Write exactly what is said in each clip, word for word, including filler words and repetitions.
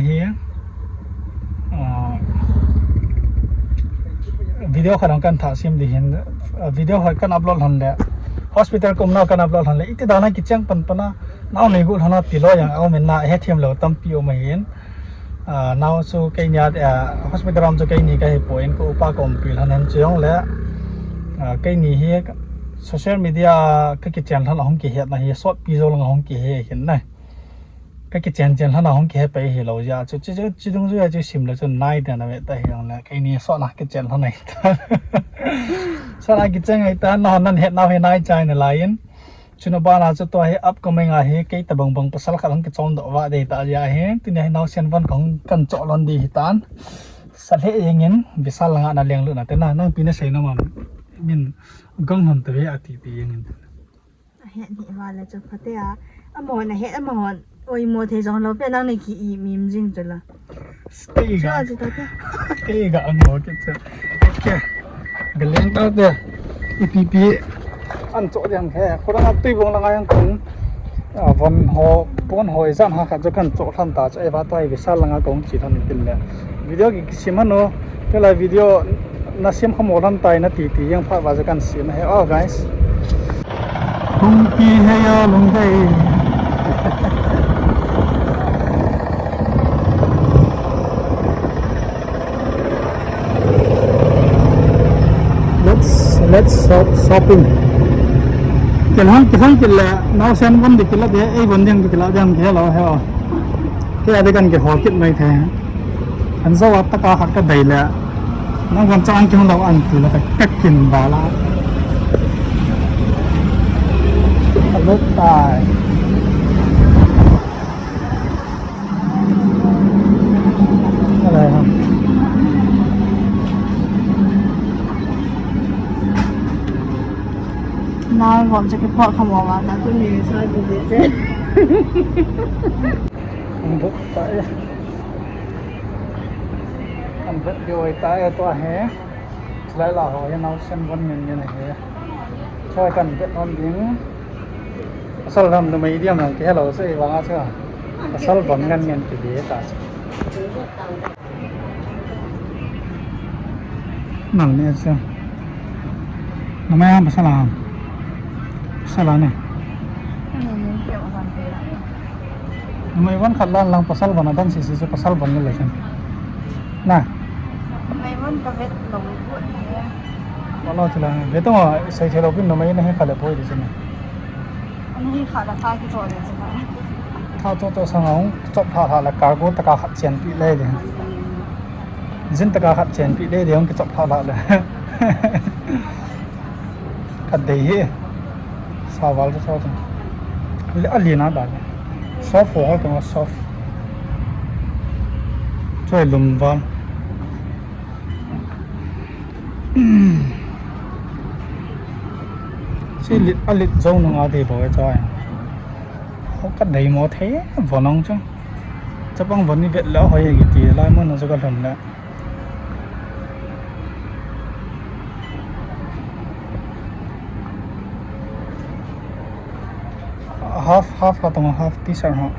Hi, ah, video khat hung kan thah sim di hin, ah, video khat kan upload lhon le, hospital ka umna kan upload lhon le, iti dan a kicheng pan pan a, nao nei gu lhon a ti lou jong, aum in na hethem lou tampi um ahin. Ah, nao chu keini a, ah, hospital a um chu keini kahi poi, ka upa ka umpi lhon in chu jong le, ah, keini hi social media ka kichen lhon a hung kihet na hi, sotpi jou lang a hung kihe hin na. Ka kichen chen lhon a hung kihe pai hilou jeh a chu, chu, chu, chu dung jeh a chu sim le chu nai dan a ve ta hi jong le, keini sot na kichen lhon ahi ta. Sot na kichen ahi ta, nahon nan het nau hi nai chai nalai in. Chuna bana chu tua hi upcoming a hi kei tabang bang pasal khat hung kichom doh vah dei ta jeh a hi, tuni a hi naosen von kahung kan choh lhon di hi tan. Sa lheh jeng in, Vishal langa na leng lut na te na, nangpi na sei nom am, min gang hon ta ve a ti ti jeng in. Ahet hih val le chu phate a. Amahon ahet, amahon oimo thei jong lou pen nang nei ki im im jing chu la. Kei ga, chu ta te. Kei ga amo kit chu. Okay. Ga leng ta te. Ipi pi. An choh diam khe. Khorang a tui bong langa jong kong. A, von ho, pon ho, ijat ham khat chu kan choh lhon ta chu, eiva tua hi Vishal langa kong che lhon in tin le. Video ki, kisim hon o, kei la video na sim khamo lhon tai na ti ti jeng phat va chu kan sim ahi o, guys. Hung kihei o, Lungdei. Let's, let's shop, shopping. Kilhon, kilhon kit le, naosen von di kila de, ei von ding di kila de, kilo he o. Kei a di kan kihol kit mai the. An jou a taka khat ka dei le. Nang von chang kihon lou an ti le ka, ka kin ba la. Ka lut tai. Alai ha. Nang von chang kihol khamo va na tu ni sa ki je je. An vet tai. An vet diu ahitai tua hi. Chulai la ho hi naosen von ngen ngen ahi. Choi kan vet nom ding. Pasal ham numei diam ham kihe lou se vang a chu. Pasal von ngen ngen ti di ta chu. Nal ne chu. Numei ham pasal ham? Pasal a ne. Numei von khat lan lang pasal von adan sisi chu pasal von le chen. Na. Numei von ka vet lou got ne. Wala chu la. Vet to sei thei lou kin numei na hi khat le poi di chen. Ani hi khat la kha ki to le chen. Tha cho cho sang a hung chop lha lha la cargo taka khat chen pi le de. Jin taka khat chen pi le de hung ki chop lha lha le. Ka dei hi. Sa val cho cho cho. A li na da. Soft ho to soft. Choi lum val. Chi lit a lit zo nung a dei bo e choi. Ho ka dei mo thei von ong chu. Chapang von ni vet le hoi ki ti lai mo na chu ka lhon le. Half, half la tong half T-shirt ho.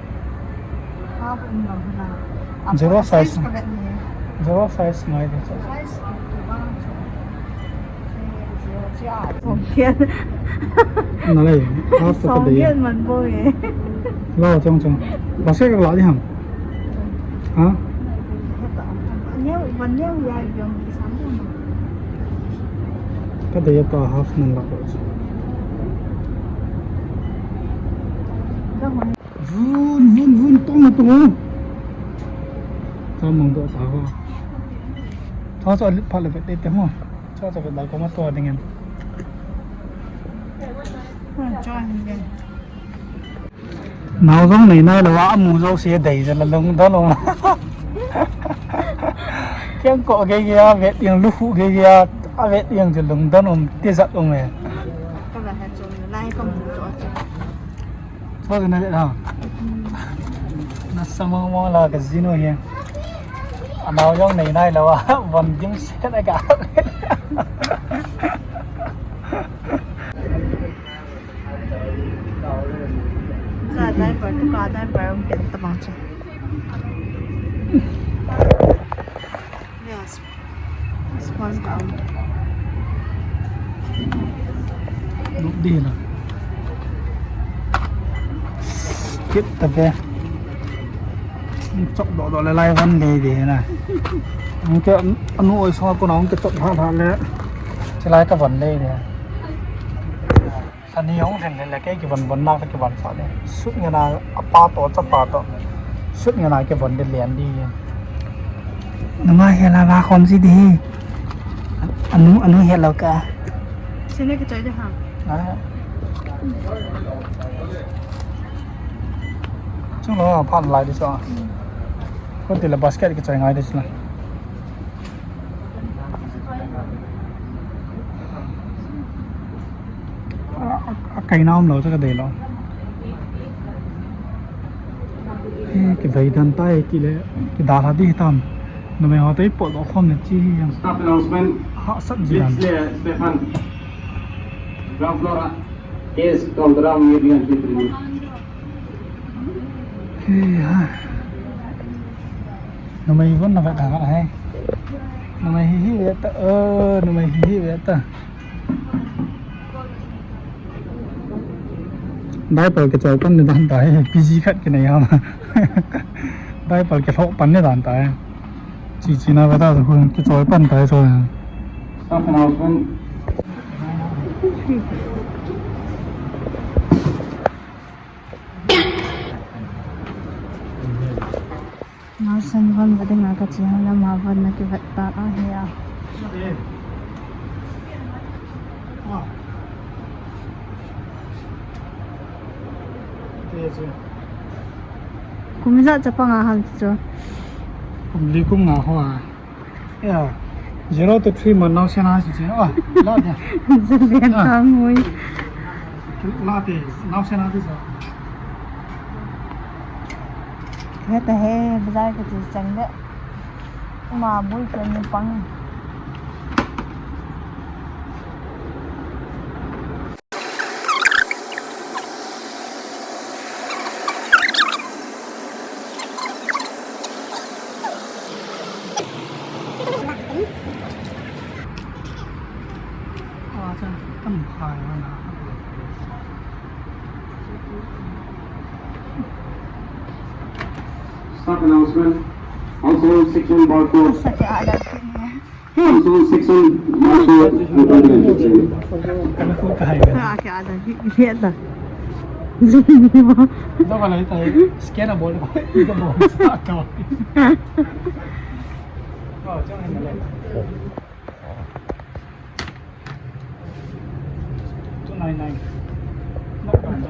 Half um lo na. Zero size. Size ka vet ni. Zero size ngai de chu. Size ka vet ni. Song kian. Na lei, half to ka dei. Song kian man bo e. Lo chong chong. Ba se ka la di ham. Ha? Neo, ban neo ya yong ki sam dong. Ka dei pa half nan la ko. Vun, vun, vun, tong, tong. Sa mang do sa ho. Sa sa lit pha le vet te mo. Sa sa vet dal ko ma to ding em. Nao jong nei nai lou a, amu jouse dei jeh la lungdon um. Keng ko gei gei a, vet ding lukhuh gei gei a, a vet ding chu lungdon um, tijat um e. Ka la ha chu, nai ka mu chu a chu. Chu chu na vet ha. Na sa mong mong la ka jinu hi. Anao jong nei nai lou a, von dimset a ka. Sa diaper, tu ka diaper um pen ta bang chu. Lut di na. Kit ta ve. Chop doh doh le lai van le di na. Hung ke anu oi so ko na hung ke chop ha ha le. Chilai ka van le di. Sani hung lhen lhen le kei kivon von na ka kivon sa le. Sut nge na apa to chapa to. Sut nge na kivon de lian di. Nunga he la va khom si di. Anu anu he lo ka. Sini ke choi de ha. Ah. Chung lo phan lai di so. Ko ti la basket ke choi ngai di so. A, a, a kaina um lo, cha ka dei lo. He, kivei dan tai, ti le, kidalha di tam. Numei ho te pot lo khom ne chi hi yang. Staff announcement. Ha, sat ji dan. Please, uh, Stefan. Ground floor, uh, is on the ground, we are going to He, ha. Numei von na vet ha hai. Numei hi hi ve ta, o, numei hi hi ve ta. Diaper kichoi pan ni dan tai, P G khat kinei ham. Diaper kilhoh pan ni dan tai. Chi chi na ve ta, kichoi pan tai so. Staff announcement. Naosen von ve dinga kache hon le ama von na kivet ta ahi a. Kum ijat chapang a ham chu? Kum li kum nga ho a. Ya, zero to three month naosen a si che. Ah, la de. Zalen tang mui. La de, naosen a de so. He ta he, bazar ka chi chang de. Ma bui ka ni pang. Staff announcement. Also, section bar four. Sa ke ada. Section, section, Marshall, Republic of China. Ka na khu ka hai ka. Ha, kya ada hi, hi ada. Zo ka lai ta, scan a bol ko, i ka bol sa to. Oh, chang hai na le. Two nine nine. Not bad.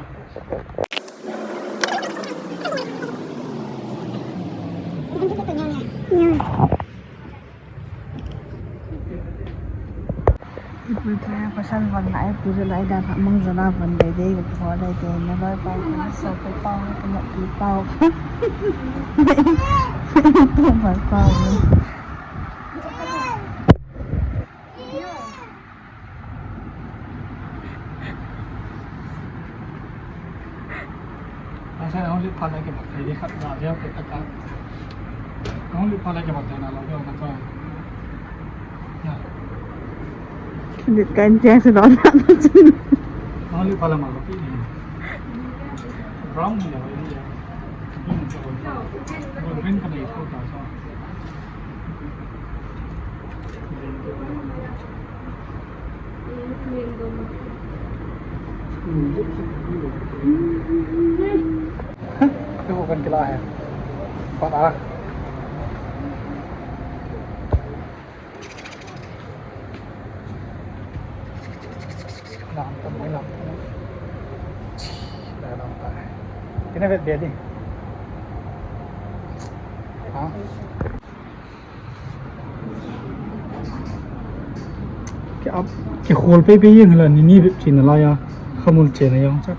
Ipu ipu pasal von na ipu je lai da kha mang jana von dei dei ko dei dei na loi pau ko so pe pau ko na pi pau. Pi pau pau. Aisa, ahung lut phat le kimat thei di khat, ga veu kit ta ka. Ahung lut phat le kimat thei na lo veu na choi. Ya. Lut kan che se lo na chun. Ahung lut phat le ma lo pi ni. Brown ni lo ni ya. Green ni lo. Green ka nei ko ta so. Cái hộp cần cái lạ hả? Bạn à? Làm tâm mới làm. Đã làm tại. Cái này về đi. Hả? Ki ap, kikhol pei pei jeng la, ni ni bep chena laiya, khamul chena jong chak.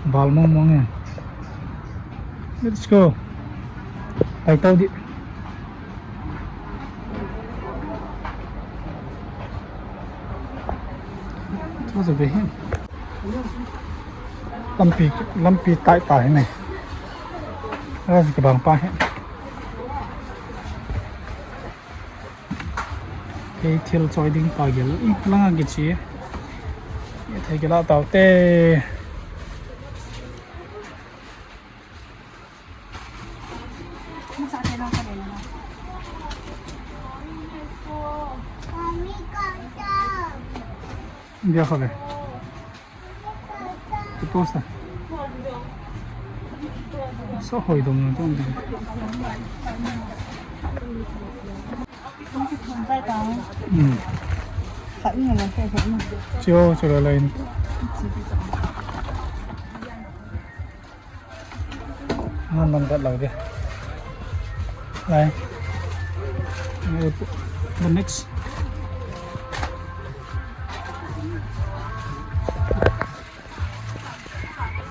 Val mong mong e. Let's go. Pai tau di. Chua sa ve hen. Lampi, lampi tai tai ne. Ra si kibang pa hen. Kei thil choi ding pa gel. I, langa kichi. I, thei gel a tau te. Bia kha ve. Ke post a. So hoi dong na tong ding. Hmm. Chio, chio la line. Nan nan gat lau dia. Lai. The next.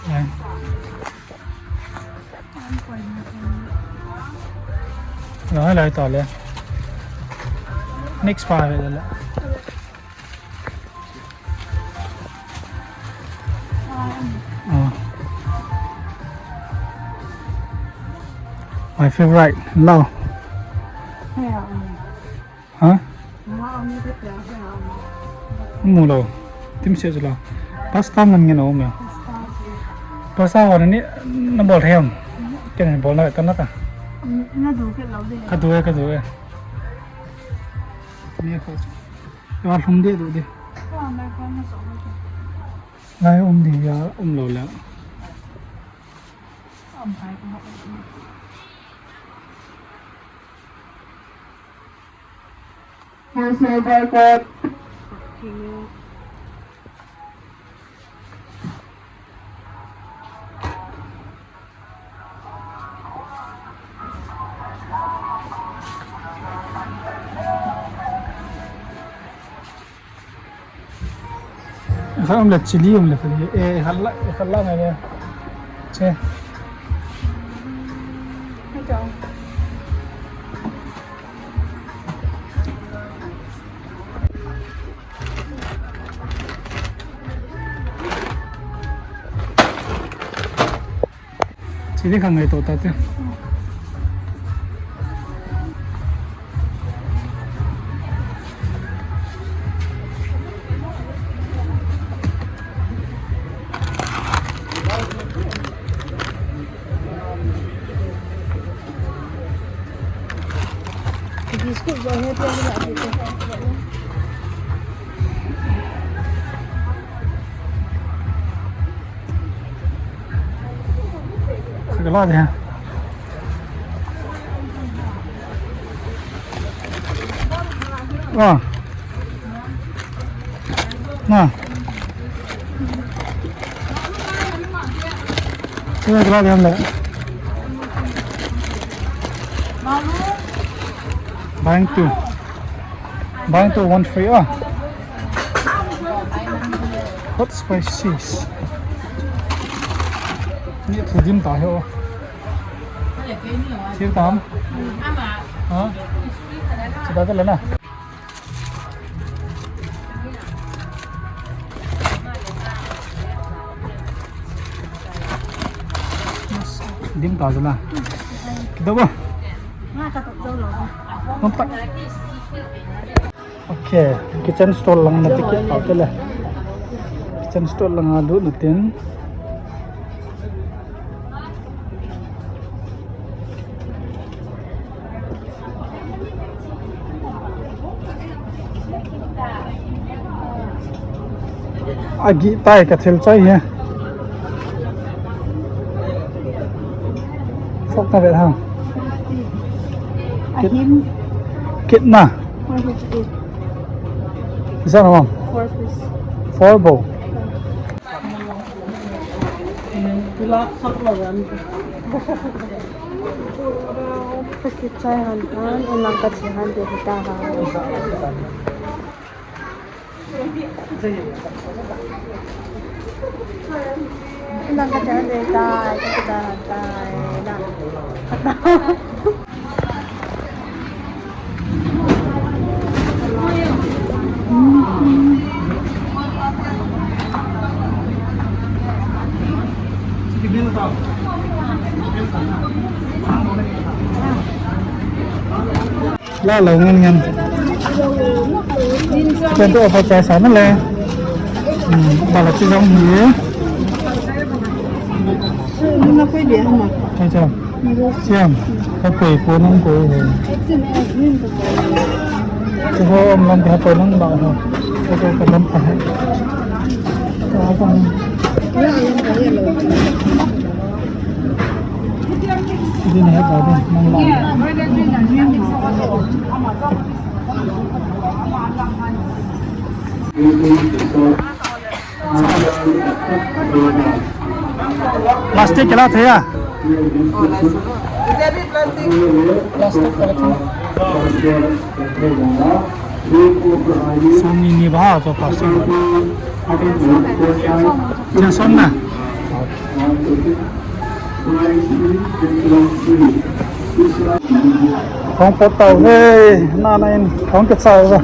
Lai. Lai, lai ta le. Next pa le le. Oh. My favorite. No. Hah? Mu lo. Tim se lo. Pasta ngan ngan om ya. Pasta wa ni na bol thei ham. Ken bol na ka na ta. Na du ke lo de. Ka du e, ka du e. Ni ko. Wa lhum de du de. Lai um de ya, um lo la. Wholesale boycott. Kha um le chili um le pali. Eh, kha la, kha la ngai le. Che. Chili kha ngai to ta te. Biscuit jo he pe la. Kha la de. Ah. Na. Kha la de ham le. Buying two. Buying two, one free, ah. Hot spices. Ni thu dim ta he o. Thil tam. Ha? Chita ta le na. Dim ta chu la. Kido ba? Nga ka tok dou lo. Nampak. Okay, kitchen stall lang na ticket pa te le. Kitchen stall lang a lut na tin. Agi tai ka thil choi hi. Sok ta ve ha. Ahin. Kitna? Four fifty. Isa na, ma'am? Four piece. Four bowl. Packet chai han tan, inlang ka chi han te kita ha. Inlang ka chi han te tai, ka chi han tai, na. La lo ngan ngan. Chen to pa chai sa na le. Hmm, ba la chi jong hi. Nuna koi dia hama. Chai cha. Siam. Ka koi po nang koi he. Chu ho om lam ka po nang ba ho. Ko ko ka lam ka he. Ka ko. Din he ba din nang la. Plastic kila thei a? Plastic kila thei. Som ni ni ba ha cho plastic. Chen som na. Kong pot tau he, na na in, kong ke chau ba.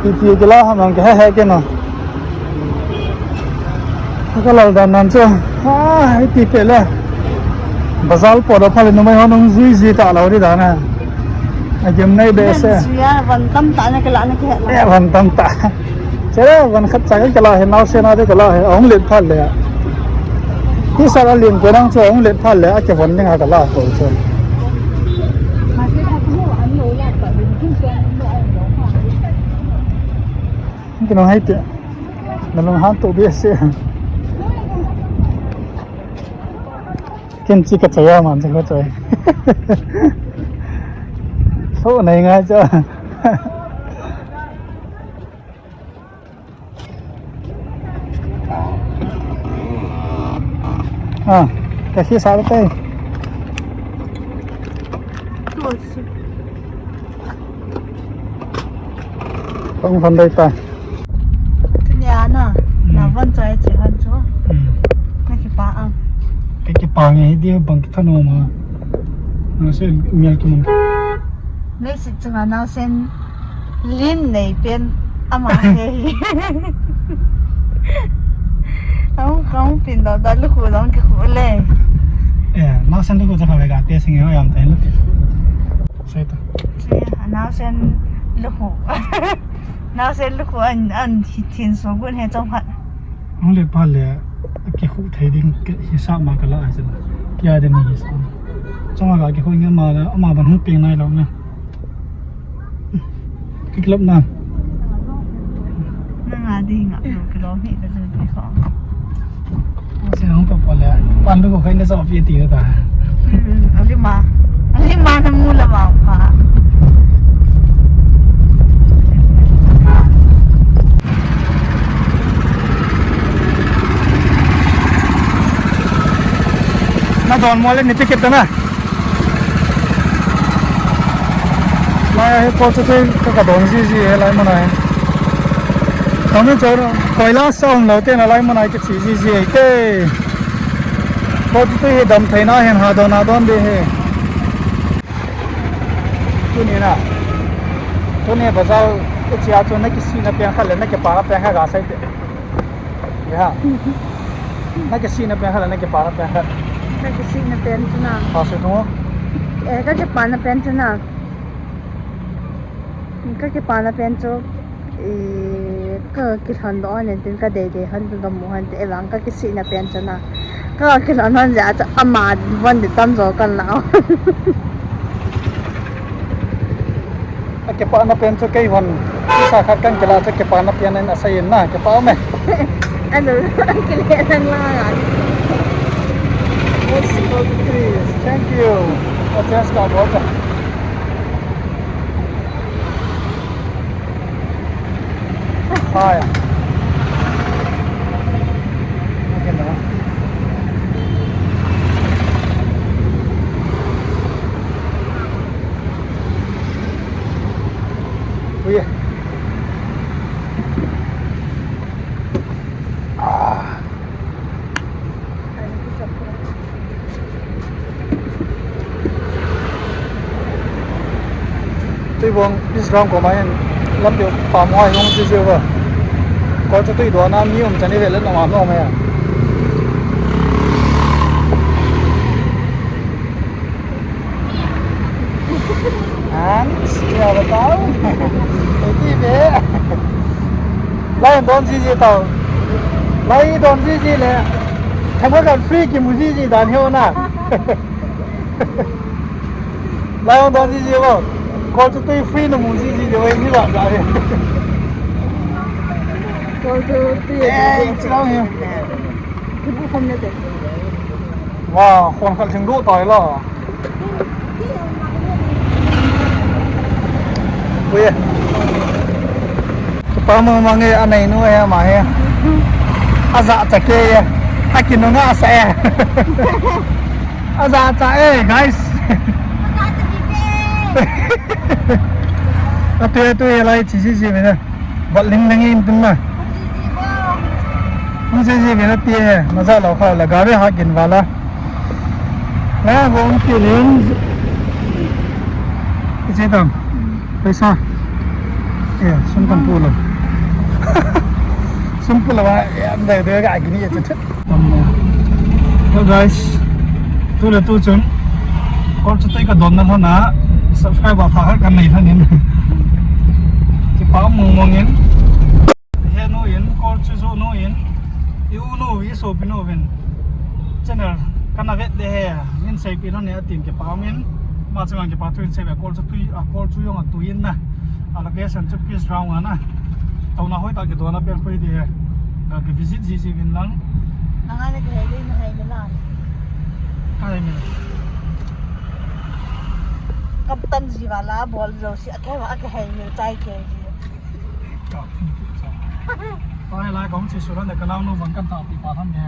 Ti ti ke la ham ke he he ke no. Ka lal dan nan chu. Ha, ti pe la. Bazar po da phale numei ho nung zui zui ta lo ri dan na. A gem nei be se. Zui a van tam ta na ke la na ke he la. Eh, van tam ta. Chere van khat cha ke la he, naosen a de ke la he, ong let phal le. Ti sa la lin ko nang chu ong let phal le, a ke von ding a ke la ko chu. Ke nong hai te. Na long han to be se. Ken chi ka chaya man chu ka chai. So nei ngai cha. Ah, ka khi sa te. Kong hon dai ta. Tunia na, na van chai chi han chu. Hmm. Na kipa ang. Ka kipa nge di bang ki thano ma. Na se mial ki mun. Leiset chunga naosen lin nei pen ama he hi. Ang kong pin da da lukhu dong kikhu le. Eh, naosen lukhu cha kha ve ga te sing yo yam te lukhu. Sai ta. Sai, naosen lukhu. Naosen lukhu an, an thin so gun he chong khat. Hung le pa le, kikhu thei ding, ke, hisap ma ka la ai sen. Kia de ni hisap. Chong a la kikhu nge ma la, ama ban hung peng nai lo na. Kiklop na. Na nga di nga lo kilo hi da di ko. Ase hung pa pa le. Pan du ko khain da so pi ti ta. Hmm, alima. Alima na mu la ma pa. Na don mo le ni ticket na. Lai he ko chu te ka, ka don ji ji he lai mana he. Tami chor koila sa um lo te na lai mana ke chi ji ji he te. Ko chu te dam thei na hen ha don na don de he. Tuni na. Tuni bazar e chia chu na kisi na pen kha le na ke pa na pen kha ga sai te. Ya. Na kisi na pen kha le na ke pa na pen kha. Na kisi na pen chu na. Pa su tu. Eh, ka ke pa na pen chu na. Ka kipana pen chu, eh, ka kilhon doh hon tin ka deidei hon tin ka mu hon te, evang ka kisihna pen chu na. Ka kilhon hon jeh a chu ama von di tam jo kan la. A kipana pen chu kei von, sa khat kan kila chu kipana pen in asei in na, kipa me. Ano, ang kile lang lang. Thank you. A chance ka bol. Haya. Ui. Ah. Tuibong peace ground koma hin lampi pam hoi hung chu chu va. Ko chu tui dona mi um chan i ve le noma noma ya. Ang, siya ba tao? Iti be. Lai don jiji tao. Lai don jiji le. Thangwa kan free kimu jiji dan hiu na. Lai don jiji bo. Kol chu tui free na mu jiji le wei ni ba ja le. Kol chu tui. Eh, chang hiu. Kibu khom ne te. Wa, khon khat jing do tai la. Ui. Kipa mong mong e, anei nu e, ama he. Aja cha ke e. Akinunga sa e. Aja cha e, guys. Atu, atu e lai chi chi chi be na. Bat ling ling in tun na. Hung se ji ve na ti he, na ja lo kha la gari ha kin wala. Na go hung ti ling. Ichi tam. Paisa. Eh, sum tam pu lo. Sum pu lo wa, eh, am dai dai ga gini ya chet. Hello guys. Tu le tu chun. Kol chu tei ka don na lhon a. Subscribe ba pha kha kan nei lhon in. Kipa mong mong in. He nu in, kol chu jo nu in, i u nu, i sopi nu vin. Channel, kana vet de he, min seipi lhon e atin kipa um in, ma chunga kipa thu in seive kol chu tui, a kol chu jong a tui in na. A location chu Peace Ground a na. Touna hoi ta kidona pen khui de he. Ka visit ji ji vin lang. Nanga le ke hei le na hei le la. Ka hei le. Kam tam ji wala bol jo si a ke wa a ke hei le chai ke ji. Lai lai kong chi suran de ka nao nu vang kan ta pi pa tham de.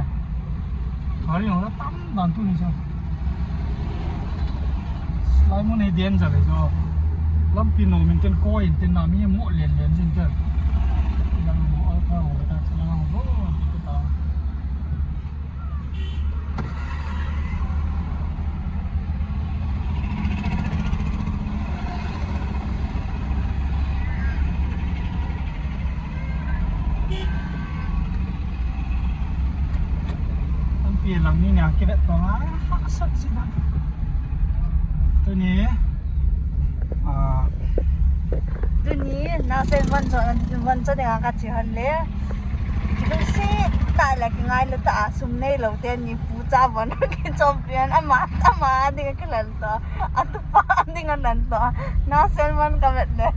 Gari hong la tam dan tu ni sa. Lai mun hi den ja le jo. Lampi no min ten ko in ten na mi mo len len jin ten. Yang mo al ka ho ta cha na ho ta. Lampi lang ni nia kivet tong a, ha sat si dan. Tuni, ah, Tuni, nasen von cho, von cho dinga kache hon le. Kilungset tah le kingailu tah a sum neilou teni pu cha von kichop pian ama, ama dinga kilal to. Atupa dinga nan to. Nasen von kavet le.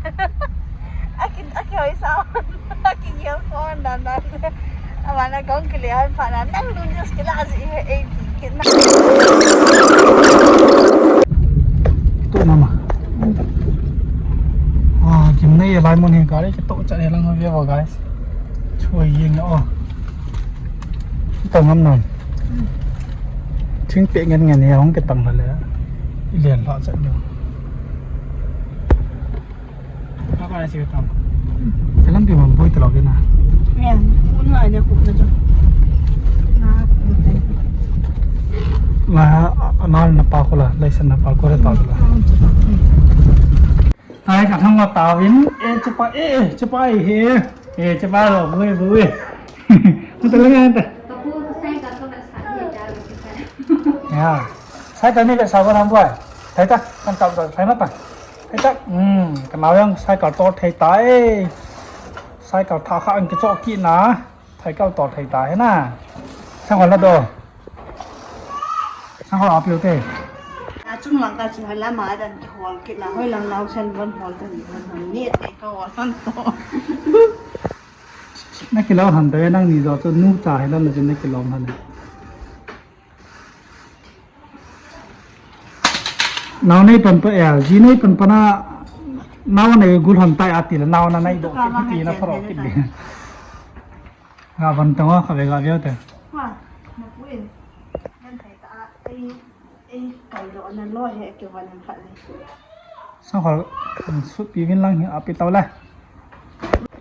Aki, aki hoi sa. Aki gel phone dan dan. Ama na kong kile han pha na nang dun just kila ji he ei ti kit na. Tu mama. Ah, kim nei lai mun hin gari kito chat he lang ve ba guys. Choi yin o. To ngam nam. Thing pe ngen ngen he hong ke tang le. I len la chat yo. Ka ka si tam. Ka lampi man boi talo kina. Ya, un la ne ku na jo. Na ku na. La, anal na pa ko la, lai san na pa ko la ta la. Ai ka thang la ta vin, e chepa, e, e, chepa e he. E chepa lo, boi, boi. Mu ta la ta. Ya. Cycle ni le sa ko nam boi. Thai ta, kan ta ta, thai na ta. Hei tak, um, ka nao jong cycle tol thei tai. Cycle tha kha ang kichoh kit na. Cycle tol thei tai na. Sang hol na do. Sang hol apiu te. A chung lang ka chi hala ma dan ki hol kit na. Hoi lang nao sen von hol tan von hol ni te ka hol tan to. Na kilo han te nang ni jo chu nu cha he lam na chu na kilo han. Nao nei pan pa ya, ji nei pan pa na, nao nei gul hon tai ati la, nao na nei do kiti na pharo kiti. Ga van tang wa kha ve ga ve te. Ha, na pu in. Nan thai ta, ei, ei, kai do na lo he ke van kha le. Sa khol, sut pi vin lang hi api tau la.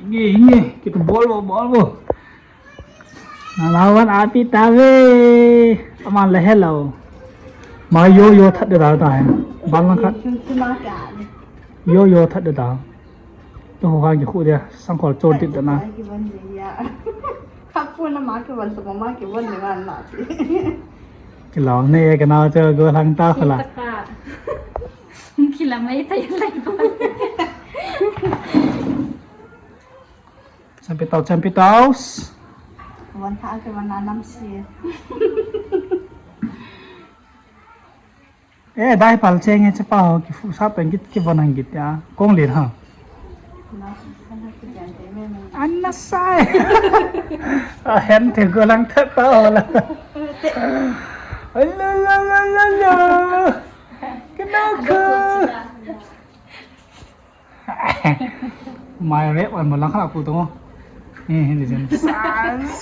Inge, inge, kita bol bo, bol bo. Nalawan api ta ve. Aman la hello. Ma yo yo that de ta ta. Ban lang khat. Yo yo that de ta. To ho khang ki khu dia. Sang khol chon tit da na. Kap pu na ma ke wan to ma ke wan ne ngan na. Ki long ne ke na cho go lang ta khala. Kilamai thei lai. Champi tau, champi tau. Wan tha ke wan anam si. Eh, dai pal cheng he chapa ho ki fu sa pen kit ki von ang kit ya. Kong lir ha. Anna sai. A hen te go lang tha ta ho la. La la la la la. Kena ko. Mai rep an mo lang khala pu to. Ni hin ni jen. Sans.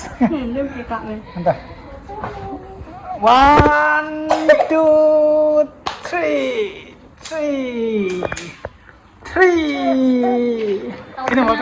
Lim ke ka me. Anta. One, two, three. Three. Three. Ini mo.